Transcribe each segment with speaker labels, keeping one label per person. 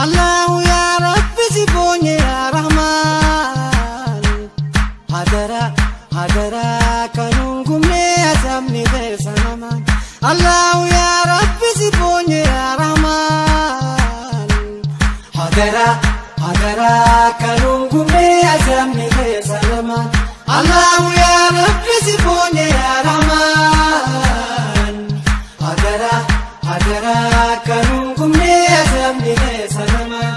Speaker 1: Allahu yaa Rabbi si boonye yaa Rahmaan. Hadara hadara kanuun gumne azabni keessa namaan. Allahu yaa Rabbi si boonye yaa Rahmaan. Hadara hadara kanuun gumne azabni keessa namaan. Allahu yaa Rabbi si boonye yaa Rahmaan. Hadara hadara kanuun gumne azabni keessa namaan.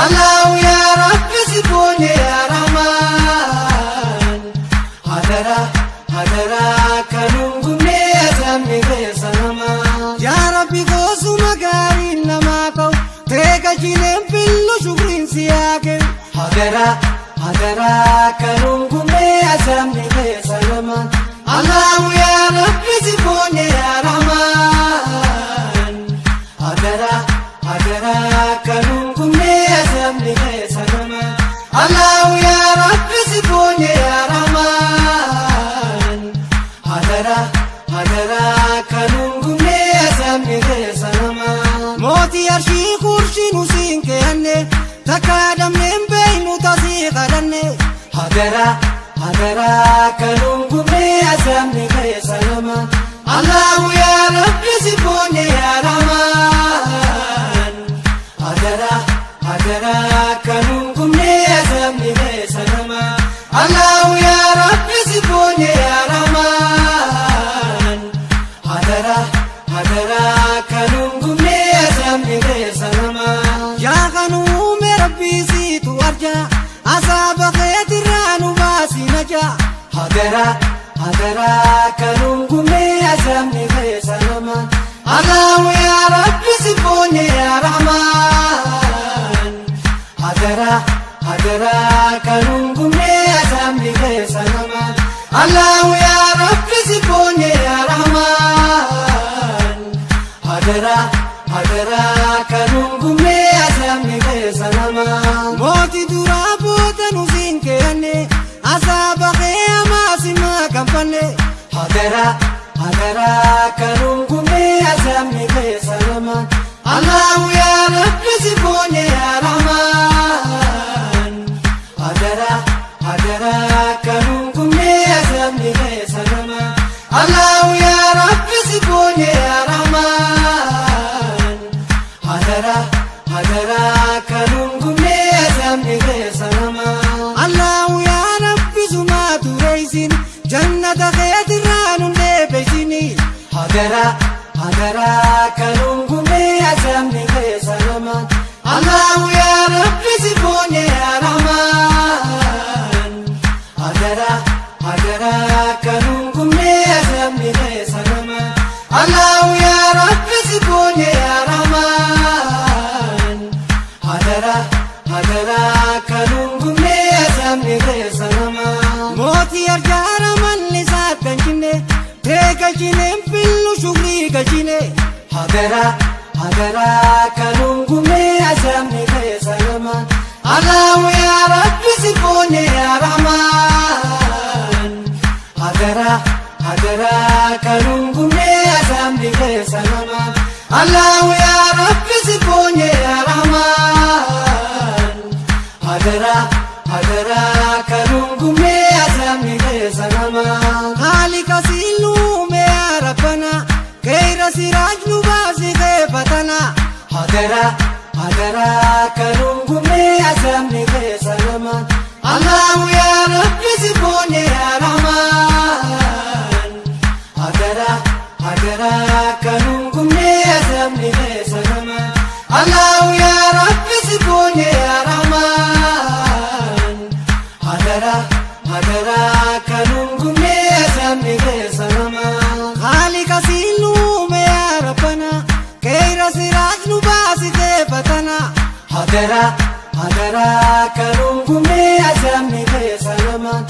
Speaker 1: Allahu yaa Rabbi si boonye yaa Rahmaan. Hadara hadara kanuun gumne azabni keessa namaan. Yaa Rabbi goosuma gaariin namaa ta'u teekashineen fillu shukriin si haa kennu. Hadara hadara kanuun gumne azabni keessa namaan. Allahu yaa Rabbi si boonye yaa Rahmaan. Hadara hadara kanuun gumne azabni keessa namaan. Allahu yaa Rabbi si boonye yaa Rahmaan. Hadara hadara kanuun gumne azabni keessa namaan. Mootii arshii kurshii nu siin keenne takka damneen beeynu tasii kadhanne. Hadara hadara kanuun gumne azabni keessa namaan. Allahu yaa Rabbi si boonye yaa Rahmaan. Hadara hadara kanuun gumne azabni keessa namaan. Allahu yaa Rabbi si boonye yaa Rahmaan. Hadara hadara kanuun gumne azabni keessa namaan. Yaa kanuume Rabbii siitu arja asaaba keetirraa nu baasi naja. Hadara hadara kanuun gumne azabni keessa namaan. Allahu yaa Rabbi si boonye yaa Rahmaan. Hadara hadara kanuun gumne azabni keessa namaan. Allahu yaa Rabbi si boonye yaa Rahmaan. Hadara hadara kanuun gumne azabni keessa namaan. Mootii duraa booda nu siin keenne asaaba kee hamaa si maa kanfanne. Hadara hadara kanuun gumne azabni keessa namaan. Allahu yaa Rabbi si boonye yaa Rahmaan. Hadara hadara kanuun gumne azabni keessa namaan. Allahu yaa Rabbi si boonye yaa Rahmaan. Hadara hadara kanuun gumne azabni keessa namaan. Allahu yaa Rabbi sumaa tureessin jannata keetirraa nun deebisini. Hadara hadara kanuun gumne azabni keessa namaan. Allahu yaa Rabbi si boonye yaa Rahmaan. Hadara hadara kanuun gumne azabni keessa namaan. Allahu yaa Rabbi si boonye yaa Rahmaan. Hadara hadara kanuun gumne azabni keessa namaan. Mootii arjaara malli saattan jinne teekashineen fillu shukrii galchine. Hadara hadara kanuun gumne azabni keessa namaan. Allahu yaa Rabbi si boonye yaa Rahmaan. Hadara hadara kanuun gumne azabni keessa namaan. Allahu yaa Rabbi si boonye yaa Rahmaan. Hadara hadara kanuun gumne azabni keessa namaan. Haalika siiluume yaa Rabbana keeyra siraaj nu baasi keefatana. Hadara hadara kanuun gumne azabni keessa namaan. Allahu yaa Rabbi si boonye yaa Rahmaan. Hadara hadara kanuun gumne azabni keessa namaan. Allahu yaa Rabbi si boonye yaa Rahmaan. Hadara hadara kanuun gumne azabni keessa namaan. Haalika siiluume yaa Rabbana keeyra siraaj nu baasi keefatana. Hadara hadara kanuun gumne azabni keessa namaan.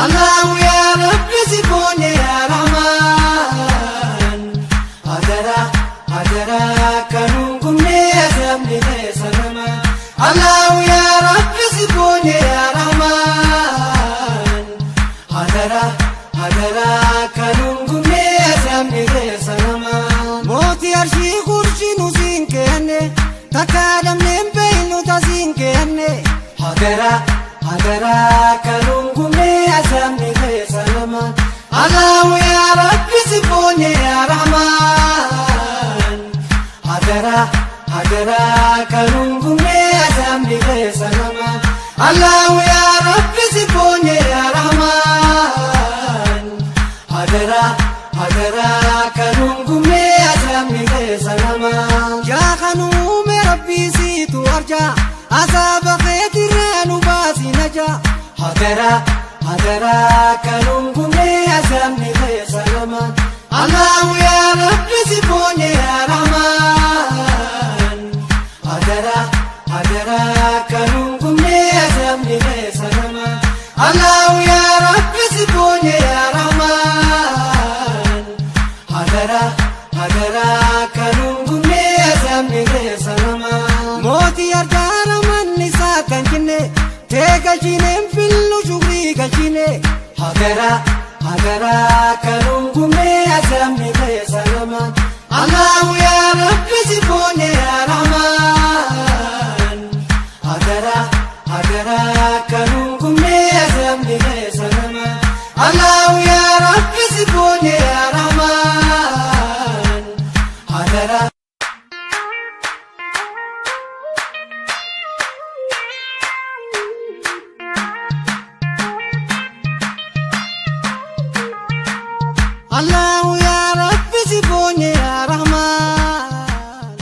Speaker 1: Allahu yaa Rabbi si boonye yaa Rahmaan. Hadara hadara kanuun gumne azabni keessa namaan. Allahu yaa Rabbi si boonye yaa Rahmaan. Hadara hadara kanuun gumne azabni keessa namaan. Mootii arshii kurshii nu siin keenne takka dhabneen beeynu. Siin kenne hadara hadara kanun gumne azamni keessa namaan. Allahu yaa Rabbi si boonye yaa Rahmaan. Hadara hadara kanun gumne azamni keessa namaan. Allahu yaa Rabbi si boonye yaa Rahmaan. Hadara hadara kanun gumne azamni keessa namaan. Yaa kanuume Rabbi siitu arjaa azaaba keetirraa nu baasi najaa. Hadara hadara kanun gumne azamni keessa namaan. Allahu yaa Rabbi si boonye yaa Rahmaan. Hadara hadara kanun gumne azamni keessa namaan. Allahu yaa Rabbi si boonye yaa Rahmaan. Hadara hadara kanun gumne azamni keessa namaan. Mootii arjaara manni isaa kan kinne tee galchineen fillu shukrii galchine. Hadara hadara kanun gumne azamni keessa namaan. Allahu yaa Rabbi si boonye yaa Rahmaan. Hadara hadara kanun gumne azamni keessa namaan. Allahu yaa Rabbi si boonye yaa Rahmaan. Hadara. Allahu yaa Rabbi si boonye yaa Rahmaan.